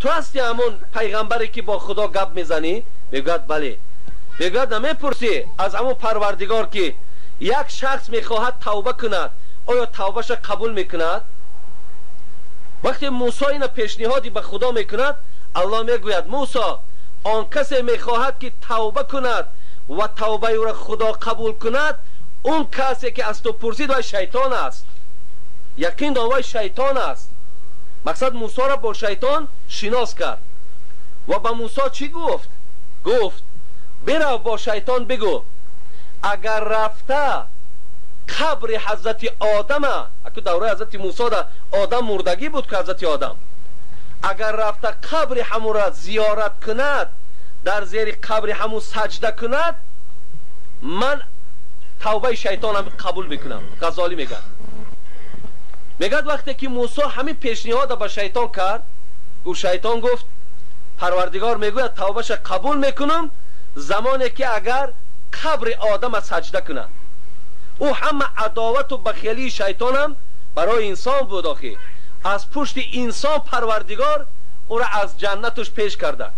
Ту ҳасти ҳамон пайғамбаре ки бо Худо гап мезанӣ? Мегӯяд бале. Мегӯяд намепурсӣ аз ҳамон Парвардигор ки як шахс мехоҳад тавба кунад, оё тавбаша қабул мекунад? Вақте Мусо ина пешниҳоди ба Худо мекунад, Аллоҳ мегӯяд Мусо, он касе мехоҳад ки тавба кунад ва тавбаи ӯро Худо қабул кунад, он касе ки аз ту пурсид вай шайтон аст. Яқин дон вай шайтон аст. Мақсад Мусоро бо шайтон шинос кард. Ва ба Мусо чӣ гуфт? Гуфт бирав бо шайтон бигӯ агар рафта қабри ҳазрати Одама, аку давраи ҳазрати Мусо да Одам мурдагӣ буд ки ҳазрати Одам, агар рафта қабри ҳамура зиёрат кунад, дар зери қабри ҳаму саҷда кунад, ман тавбаи шайтонам қабул мекунам. Ғазолӣ мегӯяд. Мегӯяд вақте ки Мусо ҳамин пешниҳода ба шайтон кард, ӯ шайтон гуфт Парвардигор мегӯяд тавбаша қабул мекунам замоне ки агар қабри Одама саҷда кунад. Ӯ ҳама адовату бахелии шайтонам барои инсон буд. Охи аз пушти инсон Парвардигор ӯро аз ҷаннатуш пеш карда.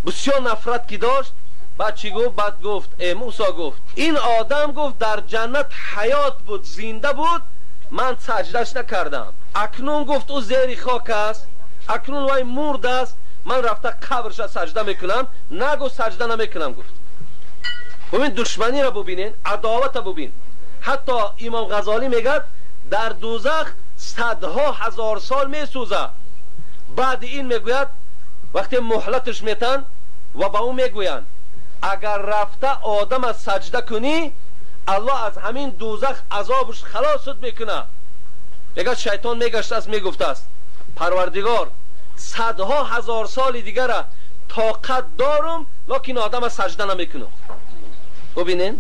Бисёр нафрат ки дошт. Баъд чӣ гуфт? Баъд гуфт Мусо гуфт ин одам гуфт дар ҷаннат ҳаёт буд, зинда буд, ман саҷдаш накардам. Акнун гуфт ӯ зери хок аст, акнун вай мурд аст, ман рафта қабрша саҷда мекунам. Нагу саҷда намекунам гуфт. Бубин душманиро бубинен, адовата бубин. Ҳатто Имом Ғазолӣ мегӯяд дар дӯзах садҳо ҳазор сол месӯзад. Баъди ин мегӯяд вақте муҳлаташ метан ва ба ӯ мегӯянд агар рафта одама саҷда кунӣ, Аллоҳ аз ҳамин дӯзах азобаш халосат мекунад. Мегӯяд шайтон мегаштааст, мегуфтааст Парвардигор садҳо ҳазор соли дигара тоқат дорум, лекин одама саҷда намекунам. Бубинен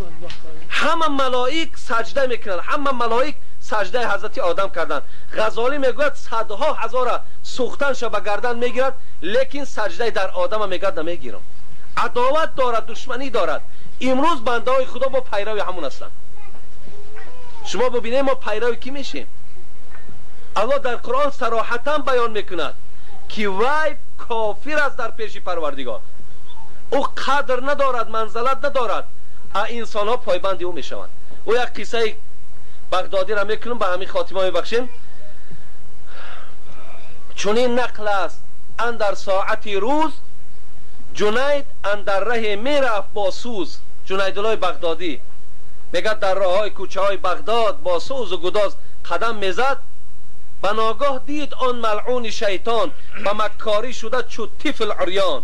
ҳама малоик саҷда мекунанд, ҳама малоик саҷдаи ҳазрати Одам карданд. Ғазолӣ мегӯяд садҳо ҳазора сӯхтанша ба гардан мегирад, лекин саҷдаи дар одама мегӯяд намегирам. Адоват дорад, душманӣ дорад. Имрӯз бандаҳои Худо бо пайрави ҳамон ҳастанд. Шумо бубинед мо пайрави кӣ мешем? Аллоҳ дар Қуръон сароҳатан баён мекунад ки вай кофир аст дар пеши Парвардигор. Ӯ қадр надорад, манзалат надорад, а инсонҳо пойбанди ӯ мешаванд. Ӯ як қиссаи Бағдодиро мекунам, ба ҳамин хотима мебахшем. Чунин нақл аст андар соати рӯз Ҷунайд андар раҳе мерафт бо сӯз. Ҷунайдуллои Бағдодӣ мегӯяд дар роҳҳои кӯчаҳои Бағдод бо сӯзу гудоз қадам мезад, ба ногоҳ дид он малъуни шайтон ба маккорӣ шуда чу тифл урён.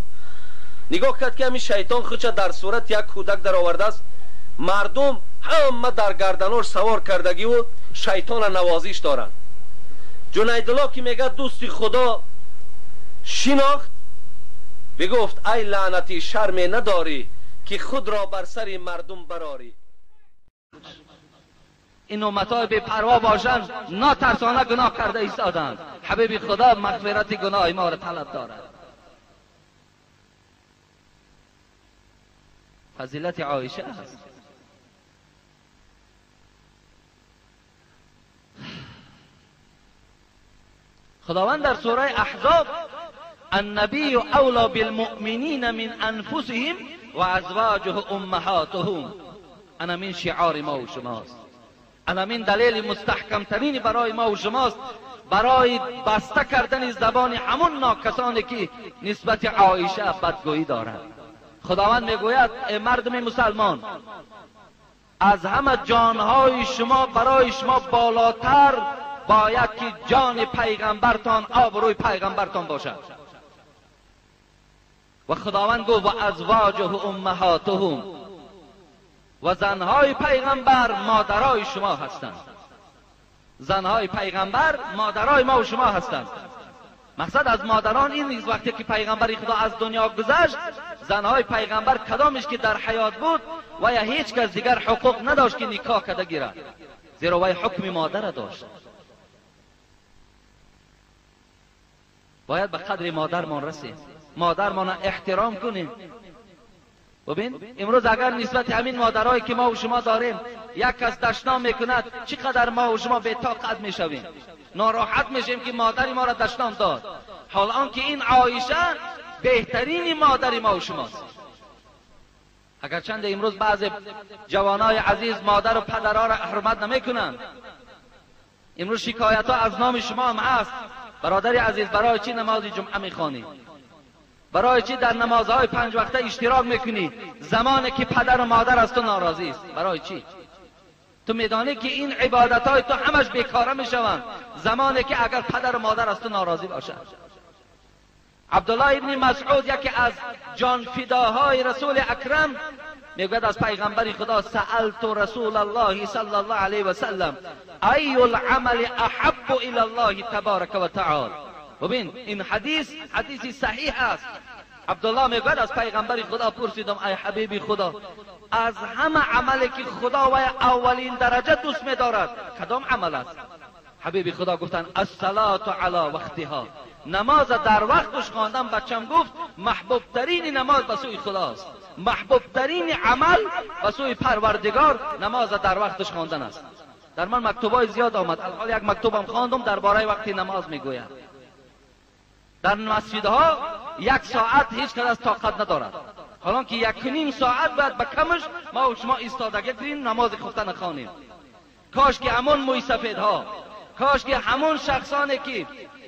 Нигоҳ кард ки ҳамин шайтон худша дар сурати як кӯдак даровардааст. Мардум ҳама дар гарданош савор кардагиву шайтона навозиш доранд. Ҷунайдулло ки мегӯяд дӯсти Худо шинохт, бигуфт ай лаънатӣ шарме надорӣ ки худро бар сари мардум барорӣ. Ин умматҳои бепарво бошанд, нотарсона гуноҳ карда истоданд. Ҳабиби Худо мағфирати гуноҳи моро талаб дорад. Фазилати Оиша аст. Худованд дар сураи Аҳзоб النبي أولى بالمؤمنين من أنفسهم وأزواجه أمهاتهم. أنا من شعار ما و شماست، أنا من دلیل مستحکم ترین برای ما و شماست، برای بسته کردن زبان همون ناکسانی که نسبت عایشه بدگویی دارند. خداوند میگوید ای مردم مسلمان، از همه جانهای شما برای شما بالاتر باید که جان پیغمبرتان، آبروی پیغمبرتان باشد. و خداوند گفت و ازواجه امهاتهم، و زنهای پیغمبر مادرای شما هستند. زنهای پیغمبر مادرای ما و شما هستند. مقصد از مادران این نیست وقتی که پیغمبر خدا از دنیا گذشت، زنهای پیغمبر کدامش که در حیات بود و یا هیچ کس دیگر حقوق نداشت که نکاح کرده گیرد، زیرا وی حکم مادر داشت. باید به قدر مادرمان رسیم، مادرمان احترام کنیم. ببین امروز اگر نسبت همین مادرایی که ما و شما داریم یک کس دشنام میکند، چقدر ما و شما بی‌طاقت میشویم، ناراحت میشیم که مادری ما را دشنام داد. حال آنکه این عایشه بهترین مادر ما و شماست. اگرچند امروز بعض جوانای عزیز مادر و پدرها را حرمت نمیکنند، امروز شکایت ها از نام شما هم هست. برادر عزیز، برای چی نماز جمعه میخوانی؟ برای چی در نمازهای 5 وقته اشتراک میکنی زمانی که پدر و مادر از تو ناراضی است؟ برای چی؟ تو میدانی که این عبادت های تو همش بیکاره میشوند زمانی که اگر پدر و مادر از تو ناراضی باشند. عبدالله ابن مسعود یکی از جان فداهای رسول اکرم میگوید از پیغمبر خدا سألت رسول الله صلی الله علیه و سلم ای العمل احب الی الله تبارک و تعالی. ببین این حدیث حدیث صحیح است. عبدالله میگوید از پیغمبر خدا پرسیدم ای حبیب خدا، از همه عملی که خدا و اولین درجه دوست میدارد کدام عمل است؟ حبیب خدا گفتند الصلاة علی وقتها، نماز در وقتش خواندن. بچم گفت محبوب ترین نماز به سوی خداست، محبوب ترین عمل به سوی پروردگار نماز در وقتش خواندن است. در من مکتوبای زیاد آمد، الحال یک مکتوبم خواندم درباره وقتی نماز میگوید. در مسجدها 1 ساعت هیچ کس طاقت ندارد، حالا که 1.5 ساعت باید به کمش ما و شما ایستادگی کنیم نماز خفته نخوانیم. کاش که همون موی سفیدها، کاش که همون شخصانی که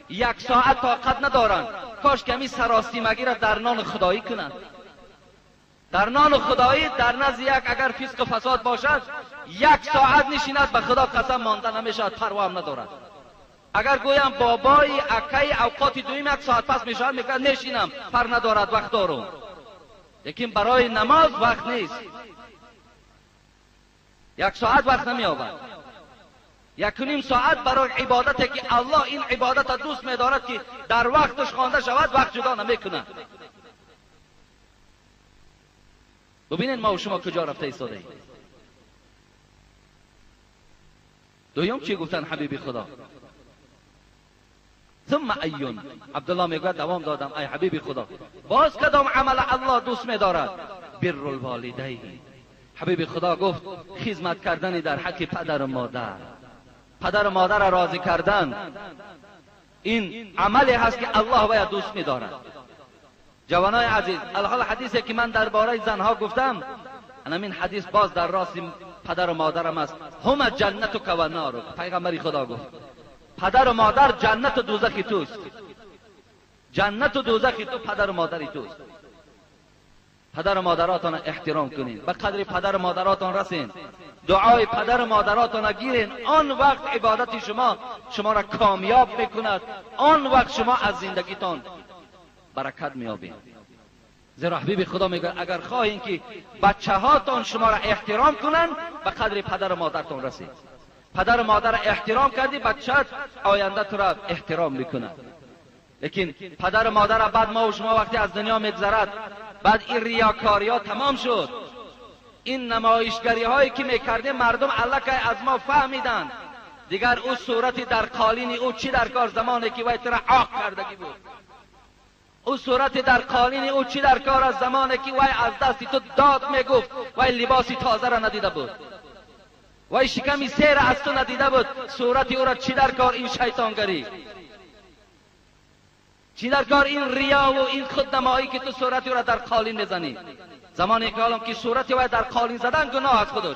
1 ساعت طاقت ندارند، کاش که همین سراسیمگی را در نان خدایی کنند. در نان خدایی در نزد یک اگر فسق و فساد باشد 1 ساعت نشیند به خدا قسم مانده نمیشود، پروا هم ندارد. اگر گویم بابای اکی اوقات دویم 1 ساعت پس میشود، میگه نشینم، پر ندارد، وقت دارم. لیکن برای نماز وقت نیست، 1 ساعت وقت نمییابد. 1.5 ساعت برای عبادت که الله این عبادت را دوست می‌دارد که در وقتش خوانده شود وقت جدا نمی‌کند. ببینید ما و شما کجا رفته ایستاده ایم. دویم چی گفتن حبیب خدا؟ ثم ایون. عبدالله میگوید دوام دادم ای حبیب خدا، باز کدام عمل الله دوست می‌دارد؟ بر الوالدین. حبیب خدا گفت خدمت کردن در حق پدر و مادر، پدر و مادر را راضی کردن، این عملی هست که الله باید دوست می‌دارد. جوانای عزیز، الحال حدیثی که من درباره زنها گفتم، این حدیث باز در راست پدر و مادرم است. هم جنتک و نارک. پیغمبر خدا گفت پدر و مادر جنت و دوزخ توست، جنت و دوزخ تو پدر و مادری توست. پدر و مادراتان احترام کنین، به قدر پدر و مادراتان رسین، دعای پدر و مادراتان گیرین. آن وقت عبادت شما شما را کامیاب میکند، آن وقت شما از زندگیتان برکت میابین. زیرا حبیب خدا میگه اگر خواهین که بچه هاتان شما را احترام کنند به قدر پدر و مادرتان رسید. پدر و مادر احترام کردی، بچه آینده تو را احترام میکند. لیکن پدر و مادر بعد ما و شما وقتی از دنیا میگذرد، بعد این ریاکاری ها تمام شد، این نمایشگری هایی که میکردیم مردم الکی از ما فهمیدند. دیگر او صورتی در قالین او چی در کار زمانی که وی تو را عاق کردگی بود، او صورت در قالین او چی در کار از زمانی که وی از دست تو داد میگفت، وی لباسی تازه را ندیده بود، وی شکمی سیر از تو ندیده بود، صورت او را چی در کار این شیطانگری، چی در کار این ریا و این خودنمایی که تو صورت او را در قالین میزنی. زمانی که حالم که صورت وی در قالین زدن گناه از خودش،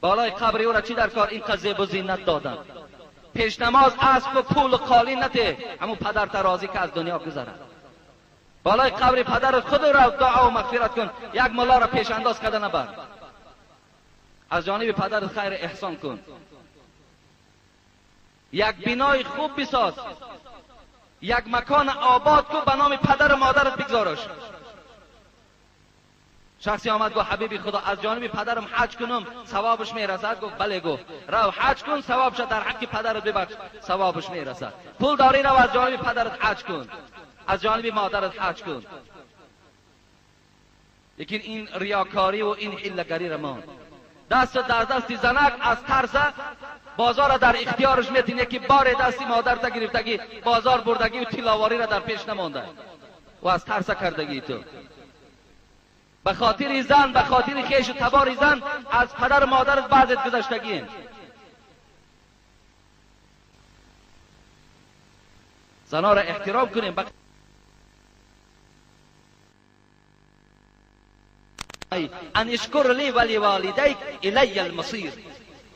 بالای قبر او را چی در کار این قضیه و زینت دادن. پیش نماز اسب و پول و قالین نده، همون پدر ترازی که از دنیا گذرد. بالای قبر پدر خود را دعا و مغفرت کن، یک ملا را پیش انداز کرده نبر. از جانب پدر خیر احسان کن، یک بینای خوب بساز، یک مکان آباد کن به نام پدر و مادرت بگذارش. شخصی آمد گفت حبیبی خدا از جانب پدرم حج کنم ثوابش میرسد؟ گفت بله. گفت رو حج کن ثوابش در حق پدرت ببخش ثوابش میرسد. پول داری رو از جانب پدرت حج کن، از جانب مادرت حج کن. لیکن این ریاکاری و این حیله‌گری را ما دست در دست زنک از ترس بازار را در اختیارش میتین، یکی بار دستی مادر تا گرفتگی بازار بردگی و تلاواری را در پیش نمانده و از ترس کردگی تو. به خاطر زن، به خاطر خیش و تبار زن از پدر و مادرت بعدت گذشتگی. زنها را احترام کنیم. ان اشکر لی ولی والدیک الی المصیر.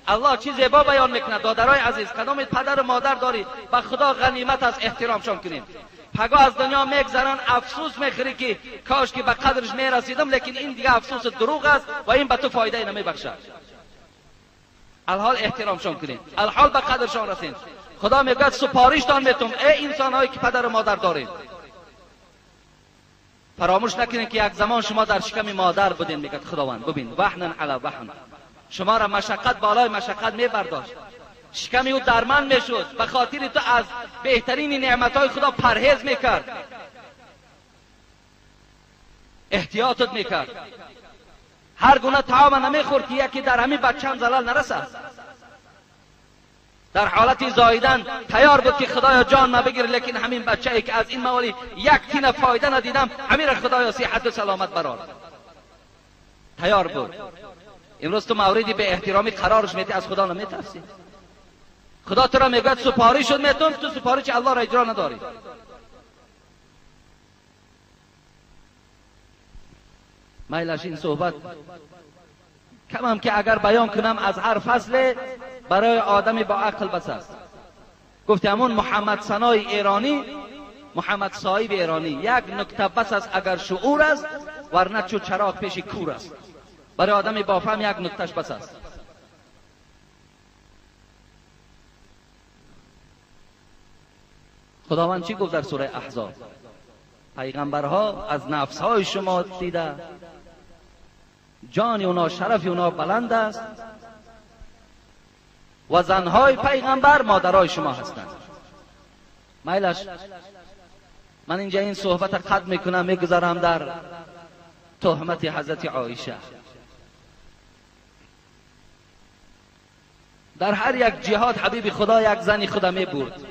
الله چیز زیبا بیان میکنه. دادرای عزیز، کدام پدر و مادر داری به خدا غنیمت از احترامشان کنیم. پگاه از دنیا میگذرن افسوس میخوری که کاش که به قدرش میرسیدم، لیکن این دیگه افسوس دروغ است و این به تو فایده نمیبخشد. الحال احترامشان کنیم، الحال به قدرشان رسین. خدا میگوید سپارشتان میتم ای انسانهایی که پدر و مادر دارید، فراموش نکنید که یک زمان شما در شکم مادر بودین. میگه خداوند ببین وحنا علی وحن، شما را مشقت بالای مشقت میبرداشت، شکم او درمند میشد، به خاطر تو از بهترین نعمتهای خدا پرهیز میکرد، احتیاطت میکرد، هر گونه طعام نمیخورد که یکی در همین بچه هم زلال نرسد. در حالت زاییدن تیار بود که خدایا جان ما بگیر، لیکن همین بچه ای که از این موالی یک تینه فایده ندیدم، همین را خدایا صحت و سلامت برار. تیار بود. امروز تو موردی به احترامی قرارش میدی، از خدا نمیترسی. خدا تو را میگوید سپارش شد میتون، تو سپارش الله را اجرا نداری. میلش این صحبت کمم که اگر بیان کنم از هر فصل برای آدمی با عقل بس است. گفت همون محمد سنای ایرانی، محمد صاحب ایرانی، یک نکته بس است اگر شعور است، ورنه چو چراغ پیش کور است. برای آدمی با فهم یک نکتهش بس است. خداوند چی گفت در سوره احزاب؟ پیغمبرها از نفسهای شما دیده، جان اونا، شرف اونا بلند است و زنهای پیغمبر مادرای شما هستند. میلش من اینجا این صحبت قد میکنم، میگذارم در تهمت حضرت عایشه. در هر یک جهاد حبیب خدا یک زنی خدا میبرد.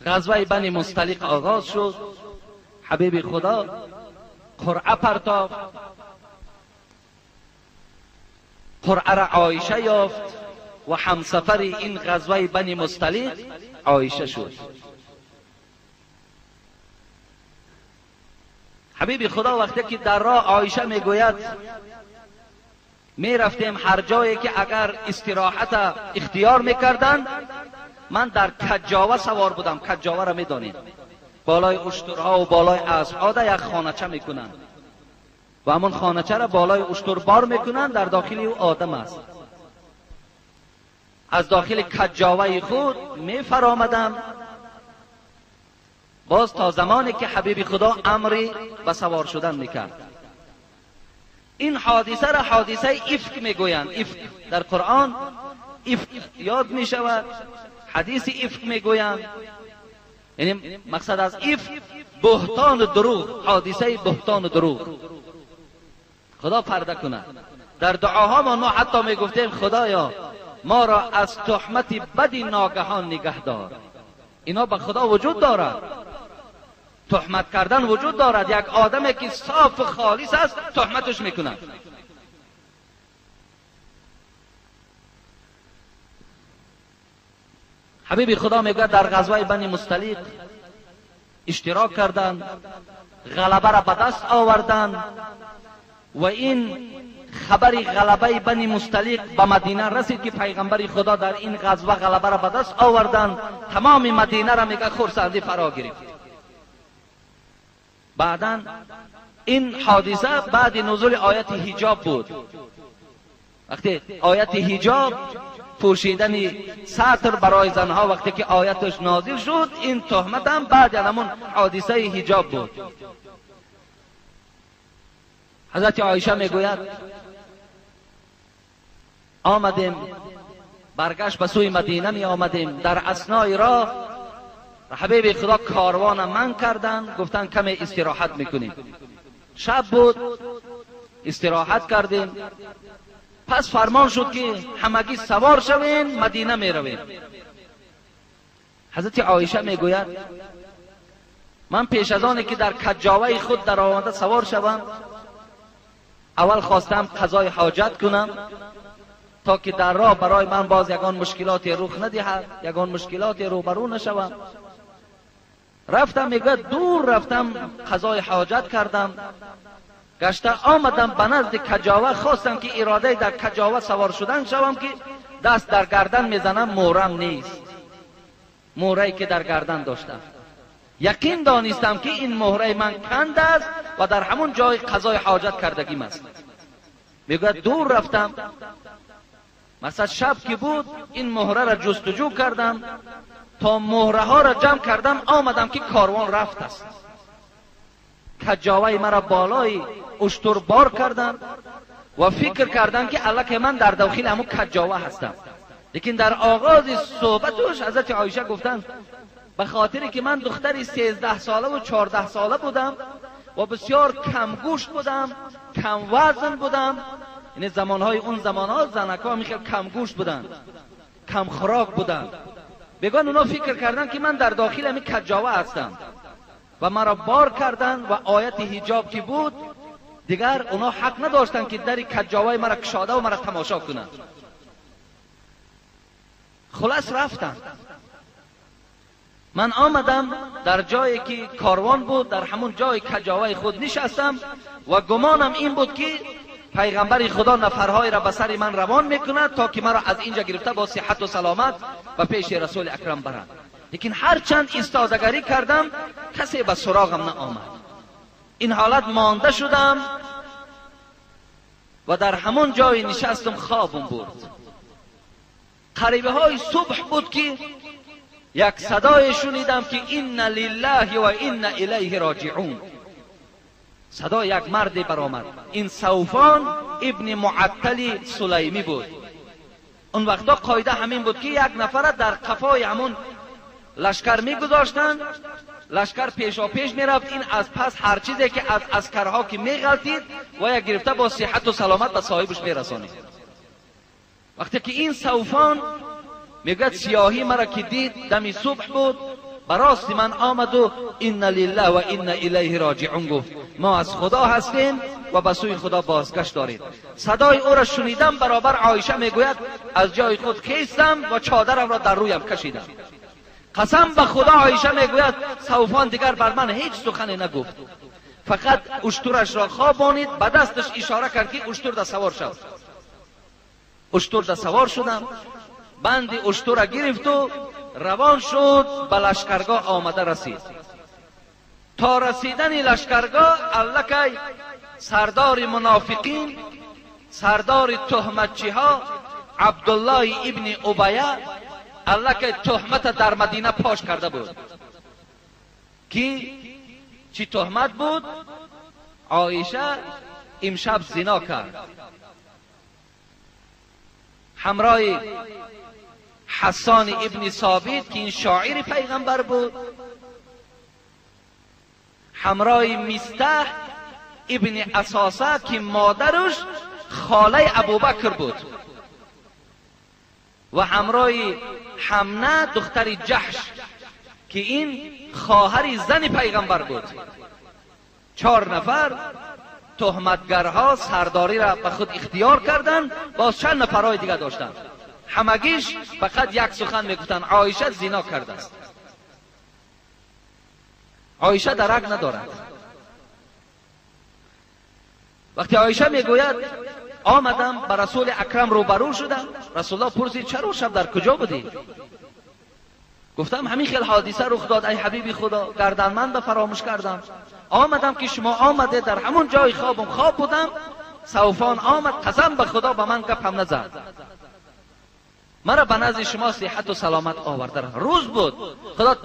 غزوه بنی مصطلق آغاز شد، حبیب خدا قرعه پرتافت، قرعه را عایشه یافت و همسفر این غزوه بنی مصطلق عایشه شد. حبیب خدا وقتی که در راه عایشه میگوید میرفتیم هر جایی که اگر استراحت اختیار میکردن، من در کجاوه سوار بودم. کجاوه را میدانید، بالای اشترها و بالای اسبها در یک خانچه میکنند و همون خانچه را بالای اشتر بار میکنند، در داخل او آدم است. از داخل کجاوه خود میفرامدم باز تا زمانی که حبیب خدا امری به سوار شدن میکرد. این حادثه را حادثه افک میگویند. افک در قرآن افک یاد میشود، حدیث افک میگویند. یعنی مقصد از افک بهتان دروغ، حادثه بهتان دروغ. خدا پرده کند. در دعاها ما حتی میگفتیم خدایا ما را از تهمت بدی ناگهان نگه دار. اینا به خدا وجود دارد، تهمت کردن وجود دارد. یک آدمی که صاف خالص است تهمتش میکند. حبیب خدا میگه در غزوه بنی مصطلق اشتراک کردند، غلبه را به دست آوردند و این خبر غلبه بنی مصطلق به مدینه رسید که پیغمبر خدا در این غزوه غلبه را به دست آوردند. تمام مدینه را میگه خرسندی فرا گرفت. بعدا این حادثه بعد نزول آیت حجاب بود. وقتی آیت حجاب، پوشیدن ستر برای زنها، وقتی که آیتش نازل شد، این تهمت هم بعد همون حادثه حجاب بود. حضرت عایشه میگوید آمدیم، برگشت به سوی مدینه می آمدیم، در اثنای راه حبیب خدا کاروان من کردن، گفتن کمی استراحت میکنیم. شب بود، استراحت کردیم. پس فرمان شد که همگی سوار شوین، مدینه می رویم. حضرت عایشه میگوید من پیش از آنی که در کجاوه خود در آمده سوار شوم، اول خواستم قضای حاجت کنم تا تا که در راه برای من باز یگان مشکلاتی رخ ندهد، یگان مشکلاتی روبرو نشوم. رفتم، میگوید دور رفتم، قضای حاجت کردم، گشته آمدم به نزد کجاوه، خواستم که اراده در کجاوه سوار شدن شوم که دست در گردن میزنم، مورم نیست، مهره‌ای که در گردن داشتم. یقین دانستم که این مهره من کند است و در همون جای قضای حاجت کردگیم است. میگوید دور رفتم، مثلا شب که بود این مهره را جستجو کردم تا مهره ها را جمع کردم، آمدم که کاروان رفت است. کجاوه مرا بالای اشتر بار کردم و فکر کردم که الک من در داخل همون کجاوه هستم. لیکن در آغاز صحبتش حضرت عایشه گفتند به خاطری که من دختری 13 ساله و 14 ساله بودم و بسیار کم گوشت بودم، کم وزن بودم، یعنی زمانهای اون زمانها زنک‌ها میخیل کم گوشت بودن، کم خوراک بودن. بگن اونا فکر کردن که من در داخل همین کجاوه هستم و مرا بار کردن و آیت حجاب که بود دیگر اونا حق نداشتن که در کجاوه مرا کشاده و مرا تماشا کنند. خلاص رفتن. من آمدم در جایی که کاروان بود، در همون جای کجاوه خود نشستم و گمانم این بود که پیغمبر خدا نفرهای را به سر من روان میکند تا که مرا از اینجا گرفته با صحت و سلامت به پیش رسول اکرم برند. لیکن هرچند ایستادگری کردم کسی به سراغم نآمد. این حالت مانده شدم و در همون جای نشستم، خوابم برد. قریبه های صبح بود که یک صدای شنیدم که إن لله و إنا إلیه راجعون. صدای یک مرد برآمد. این صوفان ابن معطل سلیمی بود. اون وقتا قاعده همین بود که یک نفر در قفای همون لشکر میگذاشتند، لشکر پیشا پیش میرفت، این از پس هر چیزی که از عسکرها که میغلطید و یک گرفته با صحت و سلامت به صاحبش میرسانید. وقتی که این صوفان میگوید سیاهی مرا که دید، دمی صبح بود، براست من آمد و إن لله و إنا إلیه راجعون گفت. ما از خدا هستیم و به سوی خدا بازگشت داریم. صدای او را شنیدم، برابر عایشه میگوید از جای خود خیستم و چادرم را در رویم کشیدم. قسم به خدا عایشه میگوید صوفان دیگر بر من هیچ سخنی نگفت، فقط اشترش را خوابانید، به دستش اشاره کرد که اشتر در سوار شد. اشتر در سوار شدم، بند اشتر را گرفت و روان شد به لشکرگاه آمده رسید. تا رسیدن لشکرگاه الکی سردار منافقین، سردار تهمتچی ها، عبدالله ابن ابیه الکی تهمت در مدینه پاش کرده بود. که چی تهمت بود؟ عایشه امشب زنا کرد همراه حسان ابن ثابت که این شاعر پیغمبر بود، همراه مستح ابن اساسه که مادرش خاله ابوبکر بود، و همراه حمنه دختر جحش که این خواهر زن پیغمبر بود. 4 نفر تهمتگرها سرداری را به خود اختیار کردند، باز چند نفرهای دیگه داشتند. همگیش فقط یک سخن میگفتند: عایشه زنا کرده است. عایشه درک ندارد. وقتی عایشه میگوید آمدم به رسول اکرم روبرو شدم، رسول الله پرسید چرا شب در کجا بودی؟ گفتم همین خیل حادثه رخ داد ای حبیبی خدا، گردن من به فراموش کردم، آمدم که شما آمده در همون جای خوابم خواب بودم، صوفان آمد، قسم به خدا به من گپ هم نزد، مرا به نزد شما صحت و سلامت آورده. روز بود، خدا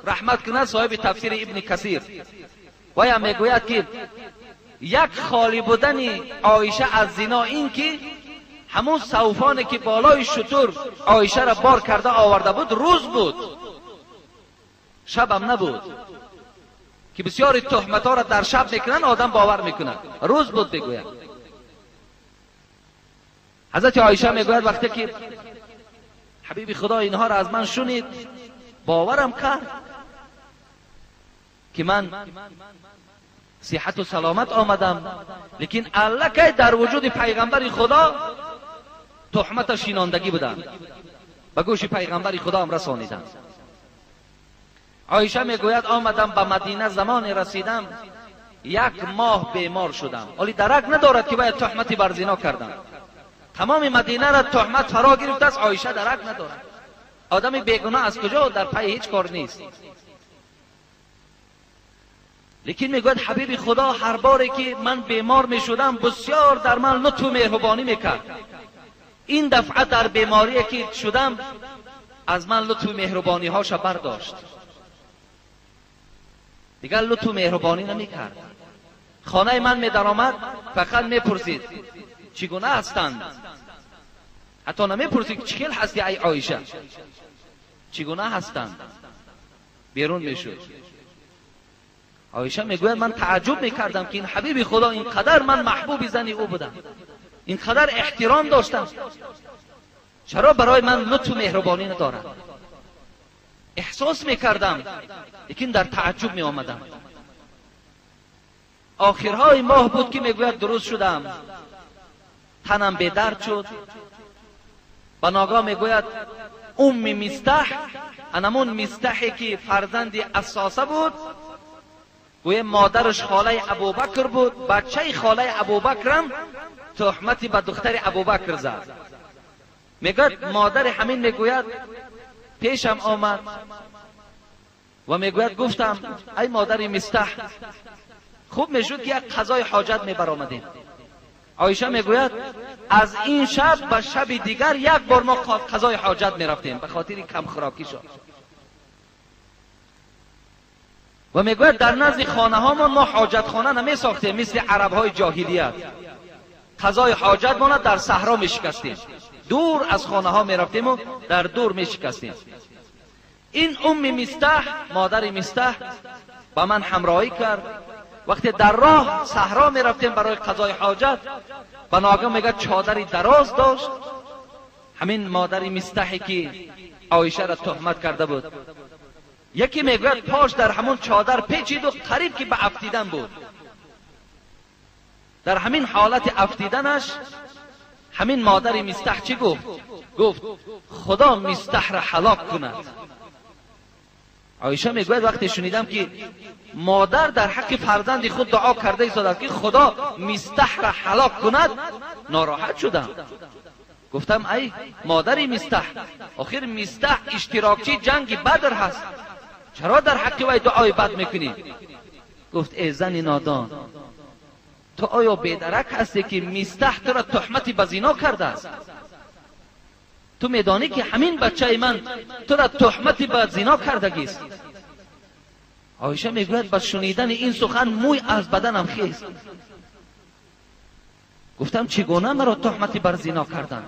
رحمت کنه صاحب تفسیر ابن کثیر و یا میگوید که یک خالی بودن عایشه از زنا این که همون صوفانی که بالای شتر عایشه را بار کرده آورده بود روز بود، شبم نبود که بسیاری تهمت ها را در شب میکنن آدم باور میکنه، روز بود. بگوید حضرت عایشه میگوید وقتی که حبیب خدا اینها را از من شنید باورم کرد که من صحت و سلامت آمدم، لیکن الکی در وجود پیغمبر خدا تهمت شیناندگی بودند، به گوش پیغمبر خدا هم رسانیدند. عایشه میگوید آمدم به مدینه، زمان رسیدم یک ماه بیمار شدم. ولی درک ندارد که باید تهمتی بر زنا کردم. تمام مدینه را تهمت فرا گرفته است، عایشه درک ندارد. آدم بیگناه از کجا در پی هیچ کار نیست. لیکن میگوید حبیب خدا هر باری که من بیمار میشدم بسیار در من لطف و مهربانی میکرد. این دفعه در بیماری که شدم از من لطف و مهربانی هاش برداشت، دیگر لطف و مهربانی نمیکرد. خانه من میدرآمد فقط میپرسید چگونه هستند، حتی نمیپرسید چخیل هستی ای عایشه، چگونه هستند. بیرون میشد. عایشه میگوید من تعجب میکردم که این حبیب خدا اینقدر من محبوب زنی او بودم، اینقدر احترام داشتم، چرا برای من لطف و مهربانی ندارد؟ احساس میکردم لیکن در تعجب میآمدم. آخرهای ماه بود که میگوید درست شدم، تنم به درد شد. به ناگاه میگوید ام مستح، انمون مستحی که فرزند اساسه بود، گویا مادرش خاله ابوبکر بود، بچه خاله ابوبکرم تهمتی به دختر ابوبکر زد. میگوید مادر همین میگوید پیشم آمد و میگوید گفتم ای مادر مستح، خوب میشد که یک قضای حاجت میبرآمدیم. عایشه میگوید از این شب به شب دیگر یک بار ما قضای حاجت میرفتیم به خاطر کم خوراکی شد. و میگوید در نزد خانه ها ما حاجت خانه نمی ساختیم مثل عرب های جاهلیت، قضای حاجت ما در صحرا میشکستیم، دور از خانه ها میرفتیم و در دور میشکستیم. این ام مستح، مادر مستح، با من همراهی کرد. وقتی در راه صحرا میرفتیم برای قضای حاجت، به ناگاه میگه چادری دراز داشت، همین مادر مستحی که عایشه را تهمت کرده بود، یکی میگوید پاش در همون چادر پیچید و قریب که به افتیدن بود. در همین حالت افتیدنش همین مادر مستح چی گفت؟ گفت خدا مستح را هلاک کند. عایشه میگوید وقتی شنیدم که مادر در حق فرزند خود دعا کرده ایستاد که خدا مستح را هلاک کند، ناراحت شدم. گفتم ای مادر مستح، آخر مستح اشتراکچی جنگ بدر هست، چرا در حق وی دعای بد میکنی؟ گفت ای زن نادان، تو آیا بیدرک هستی که مستح تو را تهمتی به زنا کرده است؟ تو میدانی که همین بچه من تو را تهمتی به زنا کردگیست؟ عایشه میگوید با شنیدن این سخن موی از بدنم خیست. گفتم چگونه مرا تهمتی بر زنا کردن؟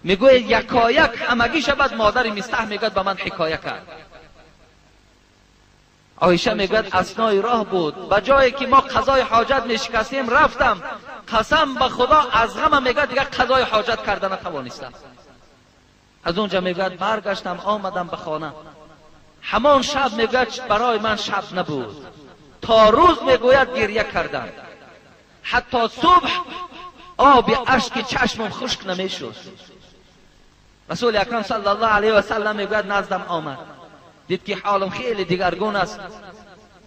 میگوید یکایک همگی شبد مادر مستح میگوید به من حکایه کرد. عایشه میگوید اثنای راه بود، به جایی که ما قضای حاجت میشکستیم رفتم، قسم به خدا از غم میگوید دیگه قضای حاجت کرده نتوانستم. از اونجا میگوید برگشتم آمدم به خانه. همان شب میگوید برای من شب نبود، تا روز میگوید گریه کردم، حتی صبح آب اشک چشمم خشک نمیشد. رسول اکرم صلی الله علیه و سلم میگوید نزدم آمد، دید که حالم خیلی دیگرگون است،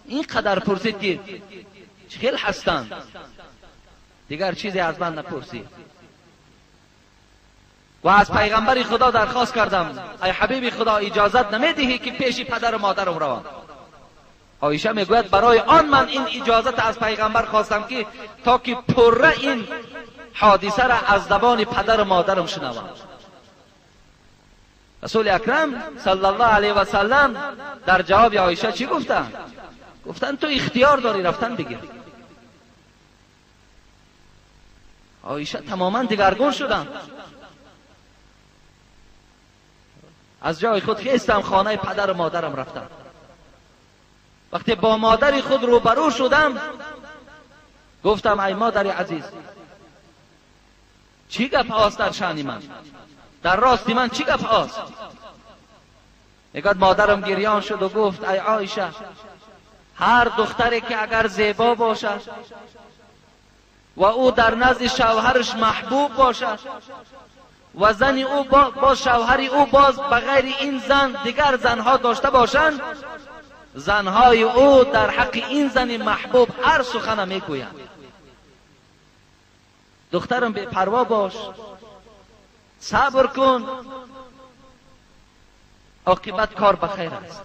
اینقدر پرسید که خیلی هستند، دیگر چیزی از من نپرسید. و از پیغمبر خدا درخواست کردم ای حبیب خدا اجازت نمیدهی که پیش پدر و مادرم روم؟ عایشه میگوید برای آن من این اجازت از پیغمبر خواستم که تا که پره این حادثه را از زبان پدر و مادرم شنوم. رسول اکرم صلی الله علیه و سلم در جواب عایشه چی گفتن؟ گفتن تو اختیار داری رفتن بگیر. عایشه تماما دگرگون شدن، از جای خود خیستم خانه پدر و مادرم رفتم. وقتی با مادر خود روبرو شدم گفتم ای مادر عزیز، چی گپ هاست در شأن من؟ در راستی من چی گپ هاست؟ میگوید مادرم گریان شد و گفت ای عایشه، هر دختری که اگر زیبا باشد و او در نزد شوهرش محبوب باشد و زن او با شوهر او باز بغیر این زن دیگر زنها داشته باشند، زنهای او در حق این زن محبوب هر سخن میگویند. دخترم بی پروا باش، صبر کن، عاقبت کار بخیر است.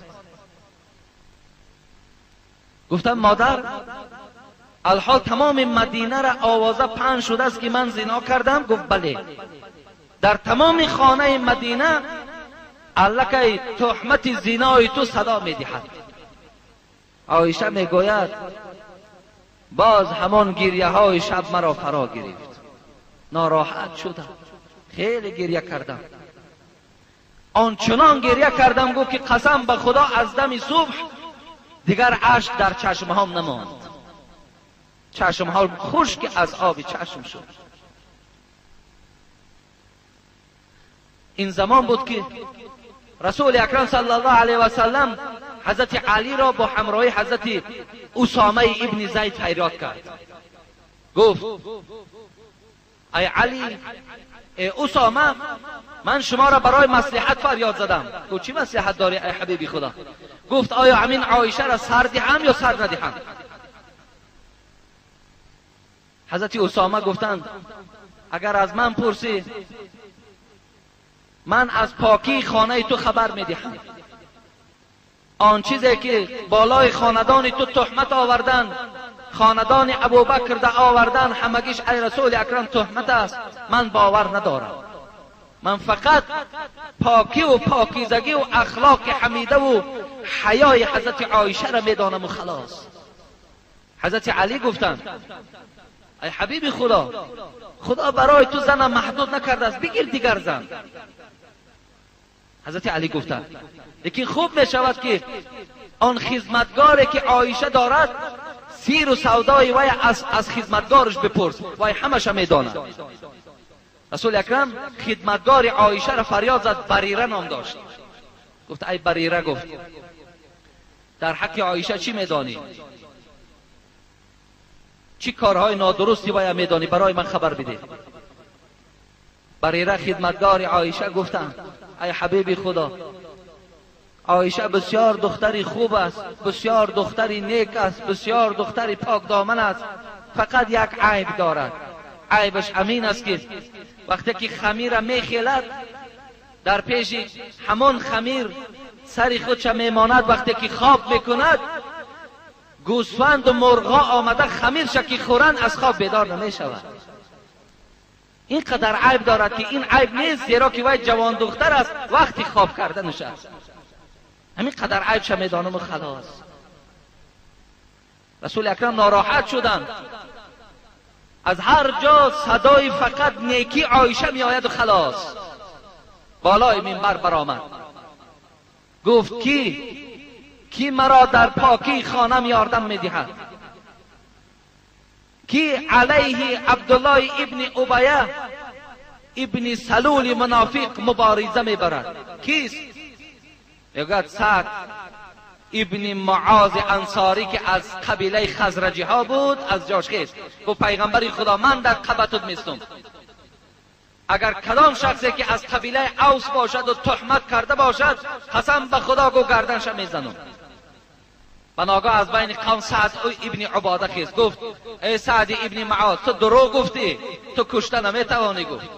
گفتم مادر، الحال تمام مدینه را آوازه پهن شده است که من زنا کردم؟ گفت بله. در تمام خانه مدینه الکی تهمت زنای تو صدا میدهد. عایشه میگوید باز همان گریه های شب مرا فرا گرفت، ناراحت شدم، خیلی گریه کردم، آنچنان گریه کردم گفت که قسم به خدا از دم صبح دیگر اشک در چشمهام نماند، چشمها خشک از آب چشم شد. این زمان بود که رسول اکرم صلی الله علیه و سلم حضرت علی را با همراهی حضرت اسامه ابن زید فریاد کرد. گفت ای علی، ای اسامه، من شما را برای مصلحت فریاد زدم. گفت چی مصلحت داری ای حبیبی خدا؟ گفت آیا امین عایشه را سر دهم یا سر ندهم؟ حضرت اسامه گفتند اگر از من پرسی من از پاکی خانه تو خبر میدهم، آن چیزی که بالای خاندان تو تهمت آوردن، خاندان ابوبکر ده آوردن، همگیش ای رسول اکرم تهمت است، من باور ندارم. من فقط پاکی و پاکیزگی و اخلاق حمیده و حیای حضرت عایشه را میدانم و خلاص. حضرت علی گفتند ای حبیب خدا، خدا برای تو زن محدود نکرده است، بگیر دیگر زن. حضرت علی گفتند لیکن خوب می شود که آن خدمتگاری که عایشه دارد سیر و سودای وی از خدمتگارش بپرس، وی همش میداند. رسول اکرم خدمتگار عایشه را فریاد زد، بریره نام داشت. گفت ای بریره، گفت در حق عایشه چی میدانی؟ چی کارهای نادرستی وی میدانی؟ برای من خبر بده. بریره خدمتگار عایشه گفتند ای حبیب خدا، عایشه بسیار دختری خوب است، بسیار دختری نیک است، بسیار دختری پاک دامن است، فقط یک عیب دارد. عیبش همین است که وقتی که خمیر میخیلد در پیش همان خمیر سر خودش میماند، وقتی که خواب میکند گوسفند و مرغا آمده خمیرش که خورند از خواب بیدار نمیشود. این قدر عیب دارد که این عیب نیست، زیرا که وی جوان دختر است، وقتی خواب کردنش است. همین قدر عیبش میدانم و خلاص. رسول اکرم ناراحت شدند. از هر جا صدای فقط نیکی عایشه می آید و خلاص. بالای منبر برآمد، گفت کی مرا در پاکی خانم یاردم میدهد؟ کی علیه عبدالله ابن ابیه ابن سلول منافق مبارزه میبرد؟ کیست؟ میگوید سعد ابن معاذ انصاری که از قبیله خزرجی ها بود، از جاش خیست. گفت پیغمبر خدا من در قبتت میستم، اگر کدام شخصی که از قبیله اوس باشد و تهمت کرده باشد قسم به خدا گو گردنش میزنم. بناگاه از بین قوم سعد ابن عباده خیست، گفت ای سعد ابن معاذ تو دروغ گفتی، تو کشته نمیتوانی. گفت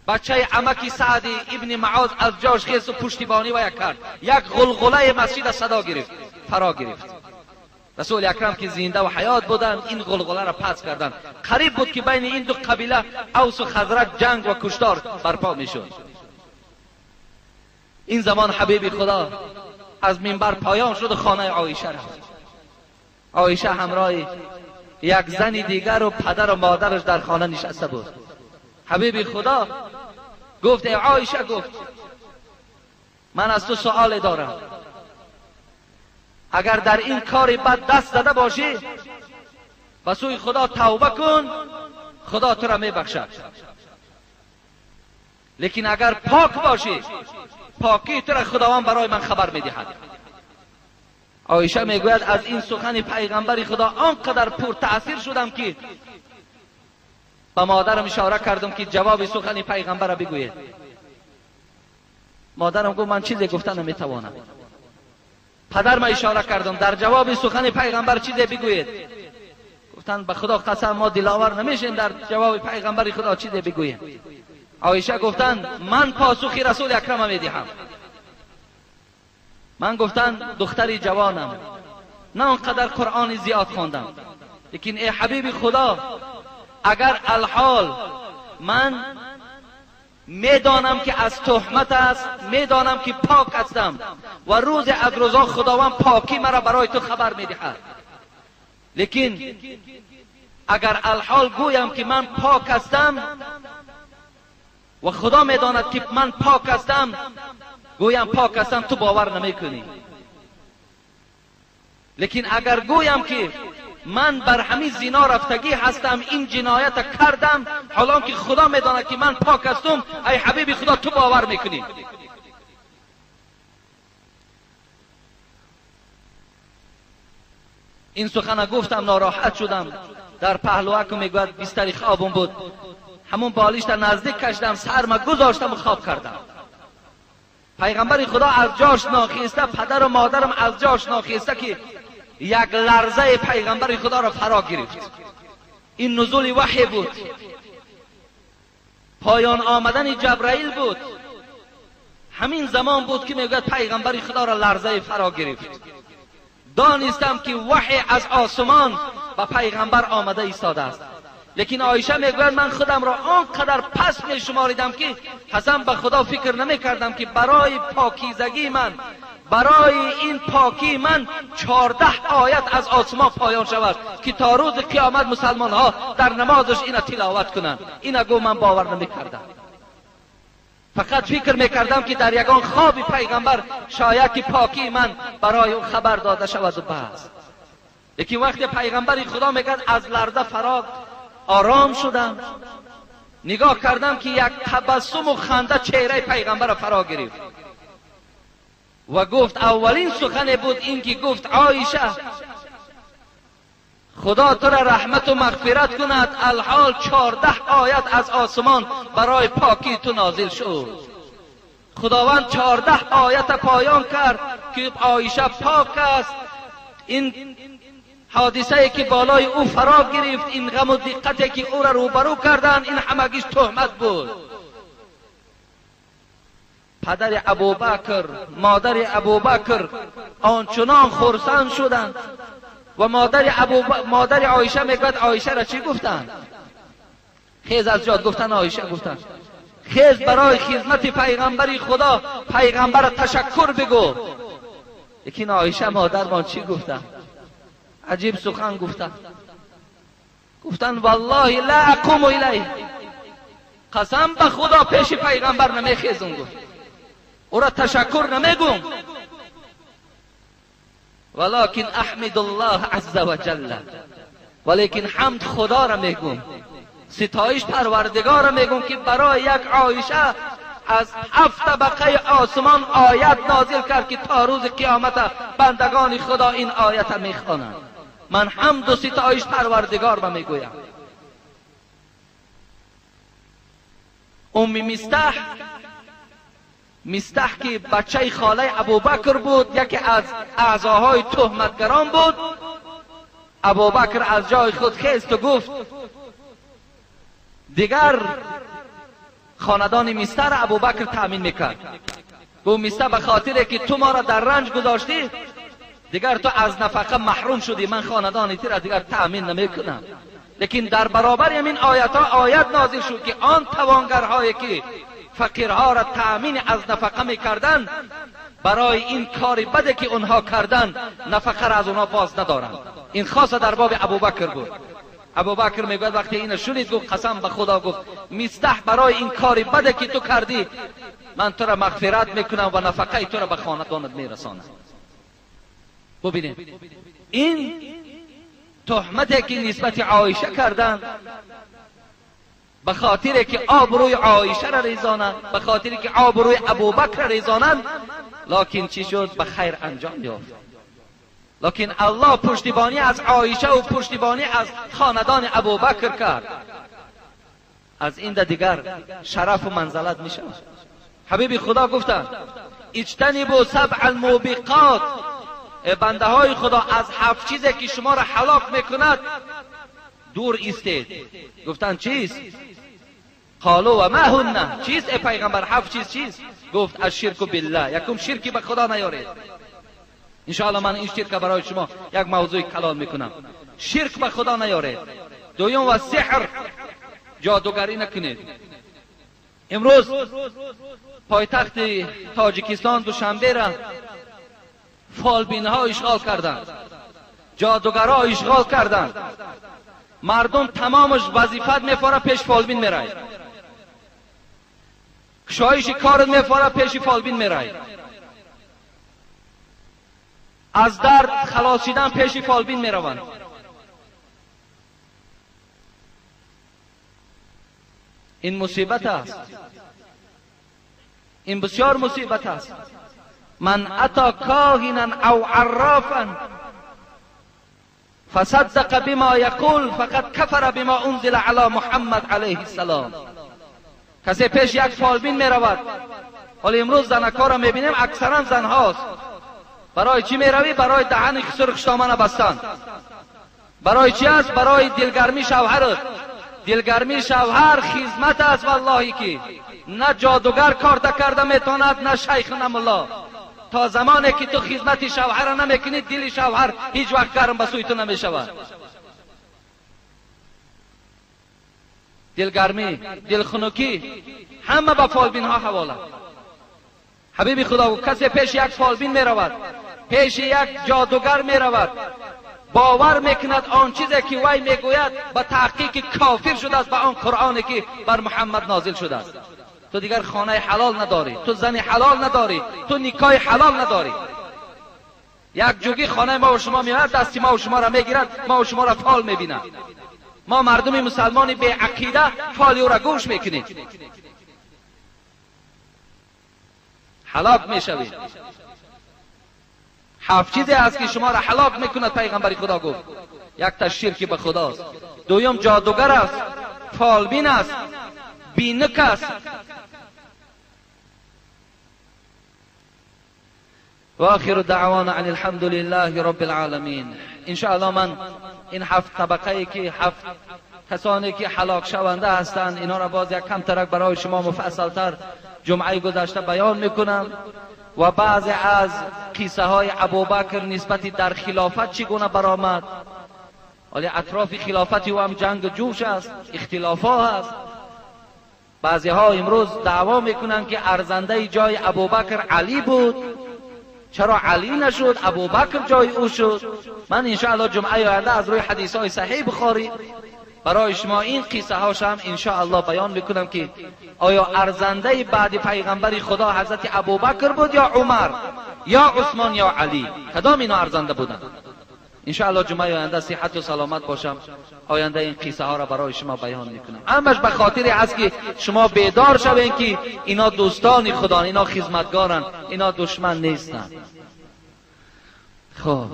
بچه عمکی سعد ابن معاذ از جاش خیست و پشتیبانی و یک کرد، یک غلغله مسجد صدا گرفت، فرا گرفت. رسول اکرم که زنده و حیات بودند این غلغله را پس کردند. قریب بود که بین این دو قبیله اوس و خزرج جنگ و کشتار برپا میشد. این زمان حبیب خدا از منبر پایان شد و خانه عایشه رفت. عایشه همراه یک زن دیگر و پدر و مادرش در خانه نشسته بود. حبیب خدا گفت ای عایشه، گفت من از تو سؤال دارم، اگر در این کار بد دست زده باشی به سوی خدا توبه کن، خدا تو را میبخشد. لیکن اگر پاک باشی، پاکی تو را خداوند برای من خبر میدهد. عایشه میگوید از این سخن پیغمبر خدا آنقدر پر تاثیر شدم که به مادرم اشاره کردم که جواب سخن پیغمبر را بگوید. مادرم گفت من چیزی گفتن نمیتوانم. پدرم اشاره کردم در جواب سخن پیغمبر چیزی بگوید. گفتن به خدا قسم ما دلاور نمیشیم در جواب پیغمبر خدا چیزی بگوییم. عایشه گفتن من پاسخ رسول اکرم میدهم. من گفتن دختری جوانم، نه آنقدر قرآن زیاد خواندم، لیکن ای حبیب خدا اگر الحال من میدانم که از تهمت است، میدانم که پاک هستم و روز از روزا خداوند پاکی مرا برای تو خبر میدهد، لیکن اگر الحال گویم که من پاک هستم و خدا میداند که من پاک هستم، گویم پاک هستم تو باور نمیکنی. لیکن اگر گویم که من بر همین زنا رفتگی هستم، این جنایت کردم، حالا که خدا میداند که من پاک هستم، ای حبیب خدا تو باور میکنی. این سخن گفتم ناراحت شدم. در پهلوکم میگوید بستری خوابم بود، همون بالشت نزدیک کشیدم، سرم گذاشتم و خواب کردم. پیغمبر خدا از جاش ناخیسته، پدر و مادرم از جاش ناخیسته که یک لرزه پیغمبر خدا را فرا گرفت. این نزول وحی بود، پایان آمدن جبرائیل بود. همین زمان بود که میگوید پیغمبر خدا را لرزه فرا گرفت. دانستم که وحی از آسمان به پیغمبر آمده ایستاده است. لیکن عایشه میگوید من خودم را آنقدر پس می شماریدم که قسم به خدا فکر نمی کردم که برای پاکیزگی من، برای این پاکی من 14 آیت از آسمان پایان شود که تا روز قیامت مسلمان ها در نمازش اینا تلاوت کنند. اینا گو من باور نمی کردم. فقط فکر می کردم که در یگان خواب پیغمبر شاید که پاکی من برای او خبر داده شود و بس. لیکن وقتی پیغمبر خدا میگد از لرزه فراغ آرام شدم، نگاه کردم که یک تبسم و خنده چهره پیغمبر را فرا گرفت و گفت اولین سخن بود این که گفت عایشه خدا تو را رحمت و مغفرت کند، الحال 14 آیت از آسمان برای پاکی تو نازل شد. خداوند 14 آیت پایان کرد که عایشه پاک است. این حادثه ای که بالای او فرا گرفت، این غم و دقتی که او را روبرو کردند، این همگیش تهمت بود. پدر ابوبکر، مادر ابوبکر آنچنان خرسند شدند و مادر عایشه میگوید عایشه را چی گفتند؟ خیز از جاد گفتن عایشه گفتند خیز برای خدمت پیغمبر خدا، پیغمبر تشکر بگو. لیکن عایشه مادر ما چی گفتند؟ عجیب سخن گفتند. گفتند والله لا اقوم الیه، قسم به خدا پیش پیغمبر نمیخیزم. گفت او را تشکر نمیگم، ولکن احمد الله عز وجل، ولیکن حمد خدا را میگم، ستایش پروردگار را میگم که برای یک عایشه از 7 طبقه آسمان آیت نازل کرد که تا روز قیامت بندگان خدا این آیت میخوانند. من حمد و ستایش پروردگار را میگویم. ام مستح، مستح که بچه خاله ابوبکر بود، یکی از اعضاهای تهمتگران بود. ابوبکر از جای خود خیست و گفت دیگر خاندان مستح را ابوبکر تأمین میکرد. گفت مستح به خاطر که تو ما را در رنج گذاشتی، دیگر تو از نفقه محروم شدی، من خاندان تو را دیگر تأمین نمیکنم. لیکن در برابر همین آیت ها آیت نازل شد که آن توانگرهایی که فقیرها را تأمین از نفقه میکردند، برای این کار بده که اونها کردند نفقه را از اونها باز ندارند. این خاصه در باب ابوبکر بود. ابوبکر میگوید وقتی اینو شنید گفت قسم به خدا، گفت مستح برای این کار بده که تو کردی من تو را مغفرت میکنم و نفقه تو را به خاندانت میرسانم. ببینید این تهمتی که نسبت عایشه کردند، به خاطر که آبروی عایشه را ریزانند، به خاطر که آبروی ابوبکر را ریزانند، لکن چی شد؟ به خیر انجام یافت. لکن الله پشتیبانی از عایشه و پشتیبانی از خاندان ابوبکر کرد. از این دیگر شرف و منزلت میشه. حبیب خدا گفتند اجتنبوا سبع الموبقات، بنده های خدا از هفت چیزی که شما را هلاک میکند دور ایستید. گفتند چیست؟ قالوا و ما هن، چیست ای پیغمبر؟ هفت چیز چیست؟ گفت الشرک بالله، یکم شرکی به خدا نیارید. انشاءالله من این شرک برای شما یک موضوع کلان میکنم. شرک به خدا نیارید. دوم و سحر، جادوگری نکنید. امروز پایتخت تاجیکستان دوشنبه را فالبین ها اشغال کردند، جادوگرها اشغال کردند. مردم تمامش وظیفت میفاره پیش فالبین میرای، کشایش کار میفاره پیش فالبین میرای، از درد خلاص شدن پیش فالبین میروند. این مصیبت است، این بسیار مصیبت است. من اتا کاهنا او عرافا فصدق بما یقول فقد کفر بما انزل علی محمد علیه السلام. کسی پیش یک فالبین میرود، حالا امروز زنکا را میبینیم اکثرا زنهاست. برای چی میروی؟ برای دهن خسر خوشدامن بستن. برای چی است؟ برای دلگرمی شوهرت. دلگرمی شوهر خدمت است والله که نه جادوگر کار کرده میتواند، نه شیخ، نه ملا. تا زمانی که تو خدمت شوهر را نمیکنی، دل شوهر هیچ وقت گرم به سوی تو نمیشود. دلگرمی، دلخنکی همه به فالبین ها حواله. حبیب خدا کسی پیش یک فالبین میرود، پیش یک جادوگر میرود، باور میکند آن چیزی که وی میگوید به تحقیق کافر شده است به آن قرآنی که بر محمد نازل شده است. تو دیگر خانه حلال نداری، تو زن حلال نداری، تو نکاح حلال نداری. یک جوگی خانه ما و شما میآید، دستی ما و شما را میگیرد، ما و شما را فال میبیند. ما مردم مسلمان بی عقیده فال او را گوش میکنیم، هلاک میشوید. هفت چیزی است که شما را هلاک میکند پیغمبر خدا گفت. یک تا شرک به خداست، دوم جادوگر است، فالبین است، بینک است. و آخر دعوانا عن الحمد لله رب العالمین. انشاءالله من این هفت طبقه که هفت کسانی که هلاک شونده هستند، اینا را باز یک کم ترک برای شما مفصلتر جمعه گذشته بیان میکنم و بعضی از قصه های ابوبکر نسبت در خلافت چگونه برآمد. ولی اطراف خلافت او هم جنگ جوش است، اختلاف ها است. بعضی ها امروز دعوا میکنند که ارزنده جای ابوبکر علی بود، چرا علی نشد ابوبکر جای او شد؟ من انشاءالله جمعه آینده از روی حدیث های صحیح بخاری برای شما این قصه هاش هم انشاءالله بیان میکنم که آیا ارزنده بعد پیغمبر خدا حضرت ابوبکر بود یا عمر یا عثمان یا علی، کدام اینا ارزنده بودند؟ انشاءالله جمعه آینده صحت و سلامت باشم، آینده این قصه ها را برای شما بیان میکنم. همش به خاطر است که شما بیدار شوین که اینا دوستان خدا، اینا خدمتگارن، اینا دشمن نیستن. خب